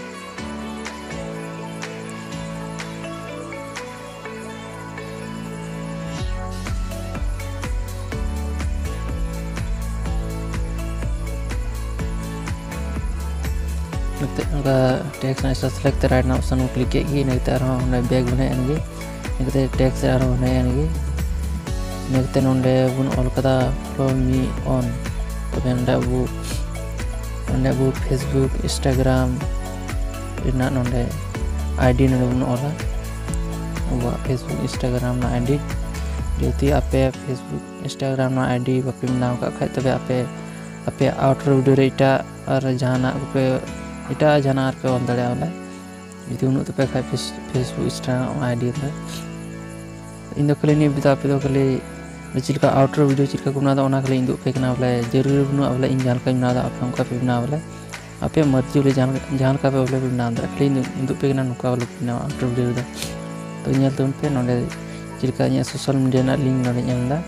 ᱚᱱᱠᱟ ᱴᱮᱠᱥᱴ ᱨᱮᱱᱟᱜ select ᱛᱮ right ᱨᱮᱱᱟᱜ option ᱵᱚᱱ click ᱠᱮᱫ ᱜᱮ, ᱤᱱᱟᱹ ᱠᱟᱛᱮ ᱟᱨᱦᱚᱸ ᱚᱸᱰᱮ back ᱵᱚᱱ ᱦᱮᱡ ᱮᱱ ᱜᱮ᱾ ᱤᱱᱟᱹ ᱠᱟᱛᱮ text ᱨᱮ ᱟᱨᱦᱚᱸ ᱵᱚᱱ ᱦᱮᱡ ᱮᱱ ᱜᱮ᱾ ᱤᱱᱟᱹ ᱠᱟᱛᱮ ᱱᱚᱰᱮ ᱵᱚᱱ ᱚᱞ ᱠᱟᱫᱟ follow me on᱾ ᱛᱚᱵᱮ ᱱᱚᱰᱮ ᱟᱵᱚ, ᱱᱚᱰᱮ ᱟᱵᱚ Facebook, Instagram ᱨᱮᱱᱟᱜ ᱱᱚᱰᱮ ID ᱱᱚᱰᱮ ᱵᱚᱱ ᱚᱞᱟ, ᱟᱵᱚᱣᱟᱜ Facebook, Instagram ᱨᱮᱱᱟᱜ ID᱾ ᱡᱩᱫᱤ ᱟᱯᱮ Facebook, Instagram ᱨᱮᱱᱟᱜ ID ᱵᱟᱯᱮ ᱵᱮᱱᱟᱣ ᱟᱠᱟᱫ ᱠᱷᱟᱡ, ᱛᱚᱵᱮ ᱟᱯᱮ, ᱟᱯᱮᱭᱟᱜ outer video ᱨᱮ ᱮᱴᱟᱜ ᱟᱨ ᱡᱟᱦᱟᱱᱟᱜ ᱠᱚᱯᱮ, ᱮᱴᱟᱜ ᱡᱟᱦᱟᱱᱟᱜ ᱟᱨᱯᱮ ᱚᱞ ᱫᱟᱲᱮᱭᱟᱜᱼᱟ ᱵᱚᱞᱮ, ᱡᱩᱫᱤ ᱵᱟᱹᱱᱩᱜ ᱛᱟᱯᱮ ᱠᱷᱟᱡ ᱯᱷᱮᱥ-, Facebook, Instagram ID ᱨᱮ᱾ ᱤᱧ ᱫᱚ ᱠᱷᱟᱹᱞᱤ ᱱᱤᱭᱟᱹ ᱵᱤᱫᱷᱟ ᱟᱯᱮ ᱫᱚ ᱠᱷᱟᱹᱞᱤ ᱪᱮᱫ ᱞᱮᱠᱟ outer video ᱪᱮᱫ ᱞᱮᱠᱟ ᱠᱚ ᱵᱮᱱᱟᱣ ᱮᱫᱟ, ᱚᱱᱟ ᱠᱷᱟᱹᱞᱤ ᱤᱧ ᱩᱫᱩᱜ ᱟᱯᱮ ᱠᱟᱱᱟ ᱵᱚᱞᱮ᱾ ᱡᱟᱹᱨᱩᱲᱤ ᱵᱟᱹᱱᱩᱜᱼᱟ ᱵᱚᱞᱮ ᱤᱧ ᱡᱟᱦᱟᱸ ᱞᱮᱠᱟᱧ ᱵᱮᱱᱟᱣ ᱮᱫᱟ, ᱟᱯᱮ ᱚᱱᱠᱟ ᱯᱮ ᱵᱮᱱᱟᱣ ᱵᱚᱞᱮ᱾ ᱟᱯᱮᱭᱟᱜ ᱢᱟᱨᱡᱤ ᱵᱚᱞᱮ ᱡᱟᱦᱟᱸ, ᱡᱟᱦᱟᱸ ᱞᱮᱠᱟ ᱯᱮ ᱵᱚᱞᱮ ᱯᱮ ᱵᱮᱱᱟᱣ ᱫᱟᱲᱮᱭᱟᱜᱼᱟ, ᱠᱷᱟᱹᱞᱤ ᱤᱧ ᱩᱫᱩᱜ ᱟᱯᱮ ᱠᱟᱱᱟ ᱱᱚᱝᱠᱟ ᱵᱚᱞᱮ ᱯᱮ ᱵᱮᱱᱟᱣᱟ outer video ᱨᱮᱫᱚ᱾ ᱛᱚ ᱧᱮᱞ ᱛᱟᱵᱚᱱ ᱯᱮ ᱱᱚᱰᱮ ᱪᱮᱫ ᱞᱮᱠᱟ ᱤᱧᱟᱹᱜ social media ᱨᱮᱱᱟᱜ link ᱱᱚᱰᱮᱧ ᱮᱢ ᱮᱫᱟ᱾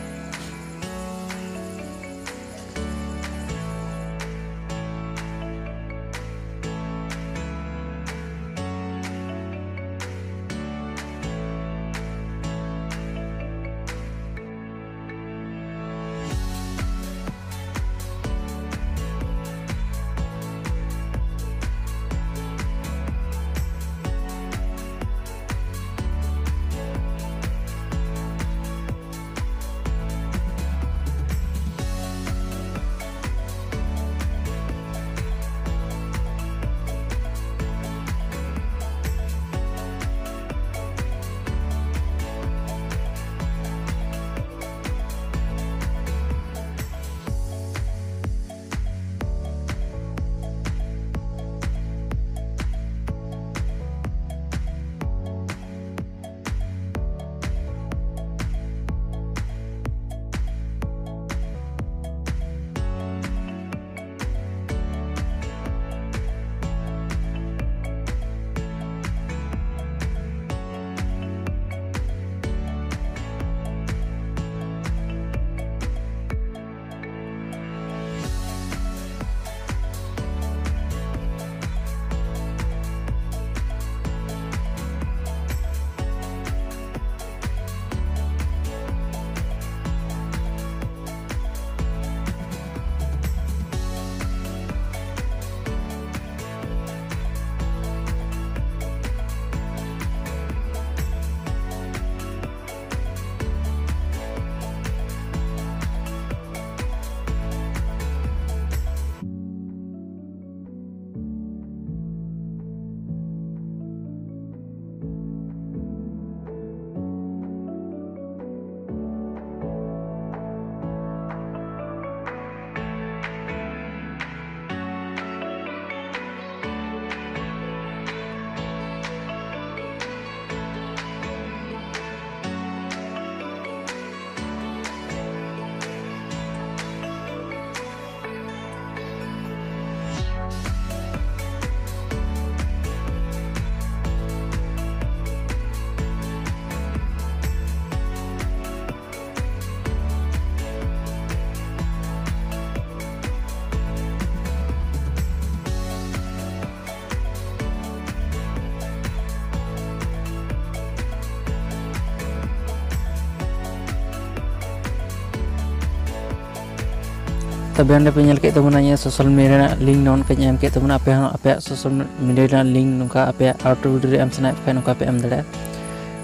ᱛᱚᱵᱮ ᱚᱸᱰᱮ ᱯᱮ ᱧᱮᱞ ᱠᱮᱫ ᱛᱟᱵᱚᱱᱟ, ᱤᱧᱟᱹᱜ social media ᱨᱮᱱᱟᱜ link ᱱᱚᱜᱼᱚ ᱱᱚᱝᱠᱟᱧ ᱮᱢ ᱠᱮᱫ ᱛᱟᱵᱚᱱᱟ᱾ ᱟᱯᱮ ᱦᱚᱸ ᱟᱯᱮᱭᱟᱜ social media ᱨᱮᱱᱟᱜ link ᱱᱚᱝᱠᱟ ᱟᱯᱮᱭᱟᱜ outro video ᱨᱮ ᱮᱢ ᱥᱟᱱᱟᱭᱮᱫ ᱯᱮ ᱠᱷᱟᱱ, ᱱᱚᱝᱠᱟ ᱯᱮ ᱮᱢ ᱫᱟᱲᱮᱭᱟᱜᱼᱟ᱾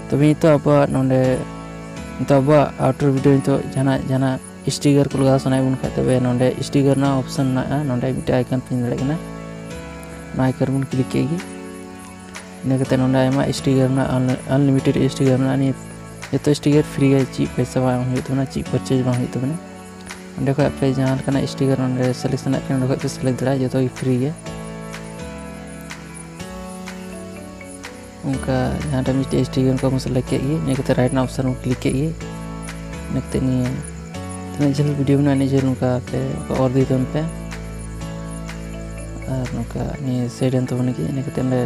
ᱛᱚᱵᱮ ᱱᱤᱛᱚᱜ ᱟᱵᱚᱣᱟᱜ ᱱᱚᱰᱮ, ᱱᱤᱛᱚᱜ ᱟᱵᱚᱣᱟᱜ outro video ᱱᱤᱛᱚᱜ ᱡᱟᱦᱟᱱᱟᱜ, ᱡᱟᱦᱟᱱᱟᱜ sticker ᱠᱚ ᱞᱟᱜᱟᱣ ᱥᱟᱱᱟᱭᱮᱫ ᱵᱚᱱ ᱠᱷᱟᱱ, ᱛᱚᱵᱮ ᱱᱚᱰᱮ sticker ᱨᱮᱱᱟᱜ option ᱢᱮᱱᱟᱜᱼᱟ, ᱱᱚᱰᱮ ᱢᱤᱫᱴᱮᱱ icon ᱯᱮ ᱧᱮᱞ ᱫᱟᱲᱮᱭᱟᱜ ᱠᱟᱱᱟ, ᱚᱱᱟ icon ᱵᱚᱱ click ᱠᱮᱫ ᱜᱮ᱾ ᱤᱱᱟᱹ ᱠᱟᱛᱮ ᱱᱚᱰᱮ ᱟᱭᱢᱟ sticker ᱢᱮᱱᱟᱜᱼᱟ, unli-, unlimited sticker ᱢᱮᱱᱟᱜᱼᱟ᱾ ᱱᱤᱭᱟᱹ ᱡᱚᱛᱚ sticker free ᱜᱮ, ᱪᱮᱫ ᱯᱚᱭᱥᱟ ᱵᱟᱝ ᱦᱩᱭᱩᱜ ᱛᱟᱵᱚᱱᱟ, ᱪᱮᱫ purchase ᱵᱟᱝ ᱦᱩᱭᱩᱜ ᱛᱟᱵᱚᱱᱟ᱾ ᱚᱸᱰᱮ ᱠᱷᱚᱱ ᱟᱯᱮ ᱡᱟᱦᱟᱸ ᱞᱮᱠᱟᱱᱟᱜ sticker ᱚᱸᱰᱮ select ᱥᱟᱱᱟᱭᱮᱫ ᱯᱮᱭᱟ, ᱚᱸᱰᱮ ᱠᱷᱚᱱ ᱯᱮ select ᱫᱟᱲᱮᱭᱟᱜᱼᱟ, ᱡᱚᱛᱚ ᱜᱮ free ᱜᱮ᱾ ᱚᱱᱠᱟ ᱡᱟᱦᱟᱸᱴᱟᱜ ᱢᱤᱫᱴᱮᱡ sticker ᱚᱱᱠᱟ ᱵᱚᱱ select ᱠᱮᱫ ᱜᱮ, ᱤᱱᱟᱹ ᱠᱟᱛᱮ right ᱨᱮᱱᱟᱜ option ᱵᱚᱱ click ᱠᱮᱫ ᱜᱮ᱾ ᱤᱱᱟᱹ ᱠᱟᱛᱮ ᱱᱤᱭᱟᱹ ᱛᱤᱱᱟᱹᱜ ᱡᱷᱟᱹᱞ video ᱢᱮᱱᱟᱜᱼᱟ, ᱤᱱᱟᱹᱜ ᱡᱷᱟᱹᱞ ᱱᱚᱝᱠᱟ ᱯᱮ ᱚᱞ ᱤᱫᱤ ᱛᱟᱵᱚᱱ ᱯᱮ᱾ ᱟᱨ ᱱᱚᱝᱠᱟ ᱱᱤᱭᱟᱹ side ᱮᱱ ᱛᱟᱵᱚᱱ ᱜᱮ, ᱤᱱᱟᱹ ᱠᱟᱛᱮ ᱚᱸᱰᱮ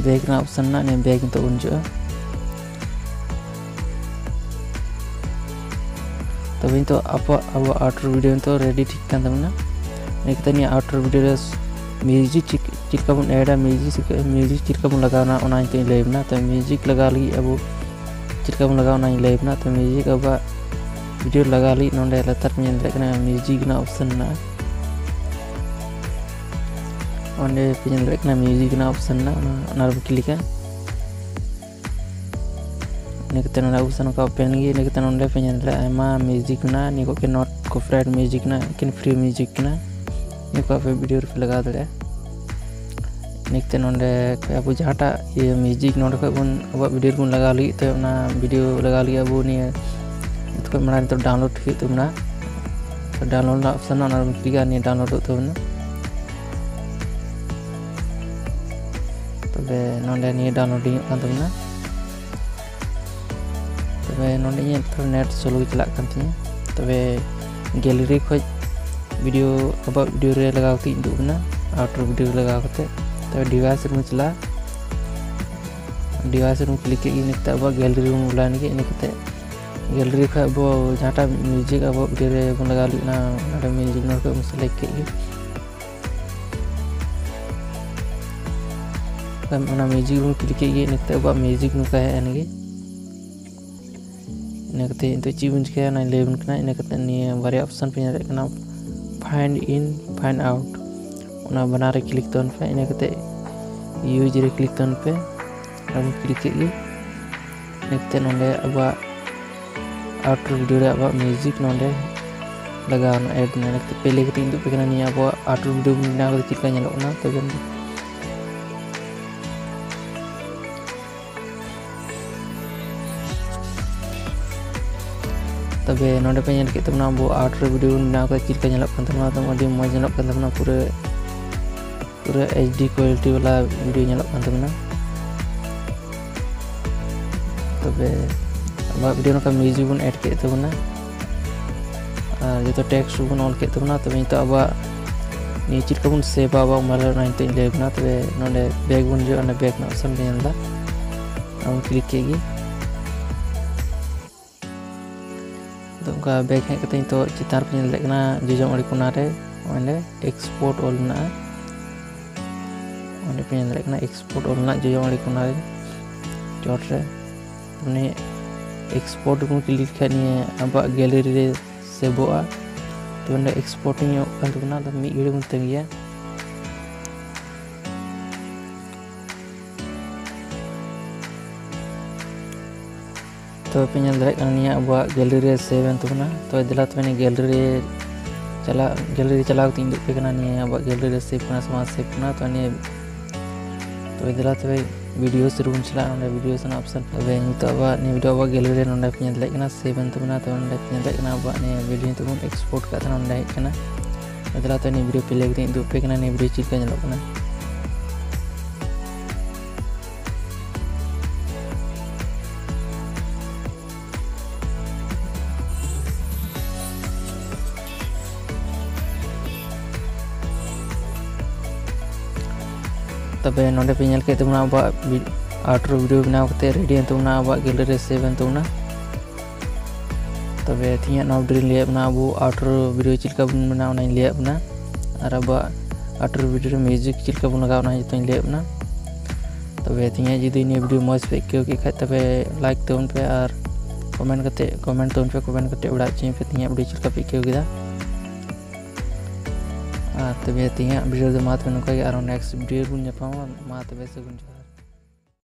back ᱨᱮᱱᱟᱜ option ᱢᱮᱱᱟᱜᱼᱟ, ᱱᱤᱭᱟᱹ back ᱱᱤᱛᱚᱜ ᱵᱚᱱ ᱦᱤᱡᱩᱜᱼᱟ᱾ ᱛᱚᱵᱮ ᱱᱤᱛᱚᱜ ᱟᱵᱚᱣᱟᱜ, ᱟᱵᱚᱣᱟᱜ outro video ᱱᱤᱛᱚᱜ ready ᱴᱷᱤᱠ ᱠᱟᱱ ᱛᱟᱵᱚᱱᱟ᱾ ᱤᱱᱟᱹ ᱠᱟᱛᱮ ᱱᱤᱭᱟᱹ outro video ᱨᱮ music ᱪᱮᱫ, ᱪᱮᱫ ᱞᱮᱠᱟ ᱵᱚᱱ add ᱟ, music, music ᱪᱮᱫ ᱞᱮᱠᱟ ᱵᱚᱱ ᱞᱟᱜᱟᱣᱟ, ᱚᱱᱟ ᱱᱤᱛᱚᱜ ᱤᱧ ᱞᱟᱹᱭ ᱟᱵᱚᱱᱟ᱾ ᱛᱚ music ᱞᱟᱜᱟᱣ ᱞᱟᱹᱜᱤᱫ ᱟᱵᱚ ᱪᱮᱫ ᱞᱮᱠᱟ ᱵᱚᱱ ᱞᱟᱜᱟᱣᱟ, ᱚᱱᱟᱧ ᱞᱟᱹᱭ ᱟᱵᱚᱱᱟ᱾ ᱛᱚ music ᱟᱵᱚᱣᱟᱜ video ᱞᱟᱜᱟᱣ ᱞᱟᱹᱜᱤᱫ ᱱᱚᱰᱮ ᱞᱟᱛᱟᱨ ᱯᱮ ᱧᱮᱞ ᱫᱟᱲᱮᱭᱟᱜ ᱠᱟᱱᱟ, music ᱨᱮᱱᱟᱜ option ᱢᱮᱱᱟᱜᱼᱟ᱾ ᱚᱸᱰᱮ ᱯᱮ ᱧᱮᱞ ᱫᱟᱲᱮᱭᱟᱜ ᱠᱟᱱᱟ, music ᱨᱮᱱᱟᱜ option ᱢᱮᱱᱟᱜᱼᱟ, ᱚᱱᱟ, ᱚᱱᱟ ᱨᱮᱵᱚᱱ click ᱟ᱾ ᱤᱱᱟᱹ ᱠᱟᱛᱮ ᱱᱚᱰᱮ option ᱱᱚᱝᱠᱟ open ᱜᱮ, ᱤᱱᱟᱹ ᱠᱟᱛᱮ ᱱᱚᱰᱮ ᱯᱮ ᱧᱮᱞ ᱫᱟᱲᱮᱭᱟᱜᱼᱟ ᱟᱭᱢᱟ music ᱢᱮᱱᱟᱜᱼᱟ᱾ ᱱᱤᱭᱟᱹ ᱠᱚ not copyright music ᱠᱟᱱᱟ, ᱮᱠᱮᱱ free music ᱠᱟᱱᱟ᱾ ᱱᱤᱭᱟᱹ ᱠᱚ ᱟᱯᱮ video ᱨᱮᱯᱮ ᱞᱟᱜᱟᱣ ᱫᱟᱲᱮᱭᱟᱜᱼᱟ᱾ ᱤᱱᱟᱹ ᱠᱟᱛᱮ ᱱᱚᱰᱮ ᱠᱷᱚᱡ ᱟᱵᱚ ᱡᱟᱦᱟᱸᱴᱟᱜ ᱤᱭᱟᱹ music ᱱᱚᱰᱮ ᱠᱷᱚᱡ ᱵᱚᱱ ᱟᱵᱚᱣᱟᱜ video ᱨᱮᱵᱚᱱ ᱞᱟᱜᱟᱣ ᱞᱟᱹᱜᱤᱫ ᱛᱮ, ᱚᱱᱟ video ᱞᱟᱜᱟᱣ ᱞᱟᱹᱜᱤᱫ ᱟᱵᱚ ᱱᱤᱭᱟᱹ ᱡᱚᱛᱚ ᱠᱷᱚᱡ ᱢᱟᱲᱟᱝ ᱱᱤᱛᱚᱜ download ᱦᱩᱭᱩᱜ ᱛᱟᱵᱚᱱᱟ᱾ Download ᱨᱮᱱᱟᱜ option ᱚᱱᱟ ᱨᱮᱵᱚᱱ click ᱟ, ᱱᱤᱭᱟᱹ download ᱚᱜ ᱛᱟᱵᱚᱱᱟ᱾ ᱛᱚᱵᱮ ᱱᱚᱰᱮ ᱱᱤᱭᱟᱹ downloading ᱚᱜ ᱠᱟᱱ ᱛᱟᱵᱚᱱᱟ᱾ ᱛᱚᱵᱮ ᱱᱚᱰᱮ ᱤᱧᱟᱹᱜ ᱛᱷᱚᱲᱟ net slow ᱜᱮ ᱪᱟᱞᱟᱜ ᱠᱟᱱ ᱛᱤᱧᱟᱹ᱾ ᱛᱚᱵᱮ gallery ᱠᱷᱚᱡ video, ᱟᱵᱚᱣᱟᱜ video ᱨᱮ ᱞᱟᱜᱟᱣ ᱠᱟᱛᱮ ᱤᱧ ᱩᱫᱩᱜ ᱟᱵᱚᱱᱟ, outro video ᱨᱮ ᱞᱟᱜᱟᱣ ᱠᱟᱛᱮ᱾ ᱛᱚᱵᱮ device ᱨᱮᱵᱚᱱ ᱪᱟᱞᱟᱜᱼᱟ, device ᱨᱮᱵᱚᱱ click ᱠᱮᱫ ᱜᱮ, ᱤᱱᱟᱹ ᱠᱟᱛᱮ ᱟᱵᱚᱣᱟᱜ gallery ᱨᱮᱵᱚᱱ ᱵᱚᱞᱚᱭᱮᱱ ᱜᱮ᱾ ᱤᱱᱟᱹ ᱠᱟᱛᱮ gallery ᱠᱷᱚᱡ ᱟᱵᱚ ᱡᱟᱦᱟᱸᱴᱟᱜ music ᱟᱵᱚᱣᱟᱜ video ᱨᱮᱵᱚᱱ ᱞᱟᱜᱟᱣ ᱞᱟᱹᱜᱤᱫ, ᱚᱱᱟ, ᱚᱱᱟᱴᱟᱜ music ᱱᱚᱰᱮ ᱠᱷᱚᱡ ᱵᱚᱱ select ᱠᱮᱫ ᱜᱮ᱾ ᱚᱱᱟ music ᱵᱚᱱ click ᱠᱮᱫ ᱜᱮ, ᱤᱱᱟᱹ ᱠᱟᱛᱮ ᱟᱵᱚᱣᱟᱜ music ᱱᱚᱝᱠᱟ ᱦᱮᱡ ᱮᱱ ᱜᱮ᱾ ᱤᱱᱟᱹ ᱠᱟᱛᱮ ᱱᱤᱛᱚᱜ ᱪᱮᱫ ᱵᱚᱱ ᱪᱤᱠᱟᱹᱭᱟ, ᱚᱱᱟᱧ ᱞᱟᱹᱭ ᱟᱵᱚᱱ ᱠᱟᱱᱟ᱾ ᱤᱱᱟᱹ ᱠᱟᱛᱮ ᱱᱤᱭᱟᱹ ᱵᱟᱨᱭᱟ option ᱯᱮ ᱧᱮᱞ ᱫᱟᱲᱮᱭᱟᱜ ᱠᱟᱱᱟ, Find in, find out, ᱚᱱᱟ ᱵᱟᱱᱟᱨ ᱨᱮ click ᱛᱟᱵᱚᱱ ᱯᱮ᱾ ᱤᱱᱟᱹ ᱠᱟᱛᱮ use ᱨᱮ click ᱛᱟᱵᱚᱱ ᱯᱮ᱾ ᱟᱨ ᱵᱚᱱ click ᱠᱮᱫ ᱜᱮ᱾ ᱤᱱᱟᱹ ᱠᱟᱛᱮ ᱱᱚᱰᱮ ᱟᱵᱚᱣᱟᱜ outro video ᱨᱮ ᱟᱵᱚᱣᱟᱜ music ᱱᱚᱰᱮ ᱞᱟᱜᱟᱣ ᱮᱱᱟ, add ᱮᱱᱟ᱾ ᱤᱱᱟᱹ ᱠᱟᱛᱮ play ᱠᱟᱛᱮ ᱤᱧ ᱩᱫᱩᱜ ᱟᱯᱮ ᱠᱟᱱᱟ ᱱᱤᱭᱟᱹ ᱟᱵᱚᱣᱟᱜ outro video ᱵᱚᱱ ᱵᱮᱱᱟᱣ ᱠᱟᱛᱮ ᱪᱮᱫ ᱞᱮᱠᱟ ᱧᱮᱞᱚᱜ ᱠᱟᱱᱟ᱾ ᱛᱚᱵᱮ ᱛᱚᱵᱮ ᱱᱚᱰᱮ ᱯᱮ ᱧᱮᱞ ᱠᱮᱫ ᱛᱟᱵᱚᱱᱟ ᱟᱵᱚ outro video ᱵᱚᱱ ᱵᱮᱱᱟᱣ ᱠᱟᱛᱮ ᱪᱮᱫ ᱞᱮᱠᱟ ᱧᱮᱞᱚᱜ ᱠᱟᱱ ᱛᱟᱵᱚᱱᱟ᱾ ᱛᱚ ᱟᱹᱰᱤ ᱢᱚᱡᱽ ᱧᱮᱞᱚᱜ ᱠᱟᱱ ᱛᱟᱵᱚᱱᱟ, ᱯᱩᱨᱟᱹ ᱯᱩᱨᱟᱹ HD quality ᱵᱟᱞᱟ video ᱧᱮᱞᱚᱜ ᱠᱟᱱ ᱛᱟᱵᱚᱱᱟ᱾ ᱛᱚᱵᱮ ᱟᱵᱚᱣᱟᱜ video ᱱᱚᱝᱠᱟ music ᱵᱚᱱ add ᱠᱮᱫ ᱛᱟᱵᱚᱱᱟ ᱟᱨ ᱡᱚᱛᱚ text ᱵᱚᱱ ᱚᱞ ᱠᱮᱫ ᱛᱟᱵᱚᱱᱟ᱾ ᱛᱚᱵᱮ ᱱᱤᱛᱚᱜ ᱟᱵᱚᱣᱟᱜ ᱱᱤᱭᱟᱹ ᱪᱮᱫ ᱞᱮᱠᱟ ᱵᱚᱱ save ᱟ ᱟᱵᱚᱣᱟᱜ mobile ᱨᱮ, ᱚᱱᱟ ᱱᱤᱛᱚᱜ ᱤᱧ ᱞᱟᱹᱭ ᱟᱵᱚᱱᱟ᱾ ᱛᱚᱵᱮ ᱱᱚᱰᱮ back ᱵᱚᱱ ᱦᱤᱡᱩᱜᱼᱟ, ᱚᱱᱟ back ᱨᱮᱱᱟᱜ option ᱯᱮ ᱧᱮᱞ ᱮᱫᱟ, ᱟᱵᱚ click ᱠᱮᱫ ᱜᱮ᱾ ᱟᱫᱚ ᱚᱱᱠᱟ back ᱦᱮᱡ ᱠᱟᱛᱮ ᱱᱤᱛᱚᱜ ᱪᱮᱛᱟᱱ ᱨᱮ ᱯᱮ ᱧᱮᱞ ᱫᱟᱲᱮᱭᱟᱜ ᱠᱟᱱᱟ ᱡᱚᱡᱚᱢ ᱟᱲᱮ ᱠᱚᱱᱟ ᱨᱮ ᱚᱸᱰᱮ export ᱚᱞ ᱢᱮᱱᱟᱜᱼᱟ᱾ ᱚᱸᱰᱮ ᱯᱮ ᱧᱮᱞ ᱫᱟᱲᱮᱭᱟᱜ ᱠᱟᱱᱟ export ᱚᱞ ᱢᱮᱱᱟᱜᱼᱟ ᱡᱚᱡᱚᱢ ᱟᱲᱮ ᱠᱚᱱᱟ ᱨᱮ ᱪᱚᱴ ᱨᱮ᱾ ᱢᱟᱱᱮ export ᱵᱚᱱ click ᱞᱮᱠᱷᱟᱱ ᱱᱤᱭᱟᱹ ᱟᱵᱚᱣᱟᱜ gallery ᱨᱮ save ᱚᱜᱼᱟ᱾ ᱛᱚ ᱚᱸᱰᱮ exporting ᱚᱜ ᱠᱟᱱ ᱛᱟᱵᱚᱱᱟ, ᱟᱫᱚ ᱢᱤᱫ ᱜᱷᱟᱹᱲᱤᱡ ᱵᱚᱱ ᱛᱟᱺᱜᱤᱭᱟ᱾ ᱛᱚ ᱯᱮ ᱧᱮᱞ ᱫᱟᱲᱮᱭᱟᱜ ᱠᱟᱱᱟ ᱱᱤᱭᱟᱹ ᱟᱵᱚᱣᱟᱜ gallery ᱨᱮ save ᱮᱱ ᱛᱟᱵᱚᱱᱟ᱾ ᱛᱚ ᱫᱮᱞᱟ ᱛᱚᱵᱮ ᱱᱤᱭᱟᱹ gallery ᱨᱮ ᱪᱟᱞᱟᱜ, gallery ᱨᱮ ᱪᱟᱞᱟᱣ ᱠᱟᱛᱮ ᱤᱧ ᱩᱫᱩᱜ ᱟᱯᱮ ᱠᱟᱱᱟ ᱱᱤᱭᱟᱹ ᱟᱵᱚᱣᱟᱜ gallery ᱨᱮ save ᱠᱟᱱᱟ ᱥᱮ ᱵᱟᱝ save ᱠᱟᱱᱟ᱾ ᱛᱚ ᱱᱤᱭᱟᱹ ᱛᱚᱵᱮ ᱫᱮᱞᱟ ᱛᱚᱵᱮ videos ᱨᱮᱵᱚᱱ ᱪᱟᱞᱟᱜᱼᱟ, ᱚᱸᱰᱮ videos ᱨᱮᱱᱟᱜ option᱾ ᱛᱚᱵᱮ ᱱᱤᱛᱚᱜ ᱟᱵᱚᱣᱟᱜ ᱱᱤᱭᱟᱹ video ᱟᱵᱚᱣᱟᱜ gallery ᱨᱮ ᱱᱚᱸᱰᱮ ᱯᱮ ᱧᱮᱞ ᱫᱟᱲᱮᱭᱟᱜ ᱠᱟᱱᱟ save ᱮᱱ ᱛᱟᱵᱚᱱᱟ᱾ ᱛᱚ ᱱᱚᱸᱰᱮ ᱯᱮ ᱧᱮᱞ ᱫᱟᱲᱮᱭᱟᱜ ᱠᱟᱱᱟ ᱟᱵᱚᱣᱟᱜ ᱱᱤᱭᱟᱹ video ᱱᱤᱛᱚᱜ ᱵᱚᱱ export ᱠᱟᱜ ᱛᱟᱦᱮᱱᱟ, ᱱᱚᱸᱰᱮ ᱦᱮᱡ ᱠᱟᱱᱟ᱾ ᱛᱚ ᱫᱮᱞᱟ ᱛᱚ ᱱᱤᱭᱟᱹ video play ᱠᱟᱛᱮ ᱤᱧ ᱩᱫᱩᱜ ᱟᱯᱮ ᱠᱟᱱᱟ ᱱᱤᱭᱟᱹ video ᱪᱮᱫ ᱞᱮᱠᱟ ᱧᱮᱞᱚᱜ ᱠᱟᱱᱟ᱾ ᱛᱚᱵᱮ ᱱᱚᱰᱮ ᱯᱮ ᱧᱮᱞ ᱠᱮᱫ ᱛᱟᱵᱚᱱᱟ ᱟᱵᱚᱣᱟᱜ ᱵᱤ-, outro video ᱵᱮᱱᱟᱣ ᱠᱟᱛᱮ ready ᱮᱱ ᱛᱟᱵᱚᱱᱟ, ᱟᱵᱚᱣᱟᱜ gallery ᱨᱮ save ᱮᱱ ᱛᱟᱵᱚᱱᱟ᱾ ᱛᱚᱵᱮ ᱛᱮᱦᱮᱧᱟᱜ ᱱᱚᱣᱟ video ᱨᱮᱧ ᱞᱟᱹᱭᱟᱫ ᱵᱚᱱᱟ ᱟᱵᱚ outro video ᱪᱮᱫ ᱞᱮᱠᱟ ᱵᱚᱱ ᱵᱮᱱᱟᱣᱟ, ᱚᱱᱟᱧ ᱞᱟᱹᱭᱟᱫ ᱵᱚᱱᱟ, ᱟᱨ ᱟᱵᱚᱣᱟᱜ outro video ᱨᱮ music ᱪᱮᱫ ᱞᱮᱠᱟ ᱵᱚᱱ ᱞᱟᱜᱟᱣᱟ, ᱚᱱᱟ ᱡᱚᱛᱚᱧ ᱞᱟᱹᱭᱟᱫ ᱵᱚᱱᱟ᱾ ᱛᱚᱵᱮ ᱛᱮᱦᱮᱧᱟᱜ ᱡᱩᱫᱤ ᱱᱤᱭᱟᱹ video ᱢᱚᱡᱽ ᱯᱮ ᱟᱹᱭᱠᱟᱹᱣ ᱠᱮᱫ ᱠᱷᱟᱡ, ᱛᱚᱵᱮ like ᱛᱟᱵᱚᱱ ᱯᱮ ᱟᱨ comment ᱠᱟᱛᱮ, comment ᱛᱟᱵᱚᱱ ᱯᱮ, comment ᱠᱟᱛᱮ ᱵᱟᱲᱟᱭ ᱦᱚᱪᱚᱧ ᱯᱮ ᱛᱮᱦᱮᱧᱟᱜ video ᱪᱮᱫ ᱞᱮᱠᱟ ᱯᱮ ᱟᱹᱭᱠᱟᱹᱣ ᱠᱮᱫᱟ᱾ ᱟᱨ ᱛᱚᱵᱮ ᱛᱮᱦᱮᱧᱟᱜ video ᱫᱚ ᱢᱟ ᱛᱚᱵᱮ ᱱᱚᱝᱠᱟ ᱜᱮ, ᱟᱨᱦᱚᱸ next video ᱵᱚᱱ ᱧᱟᱯᱟᱢᱟ᱾ ᱢᱟ ᱛᱚᱵᱮ ᱥᱟᱹᱜᱩᱱ ᱡᱚᱦᱟᱨ᱾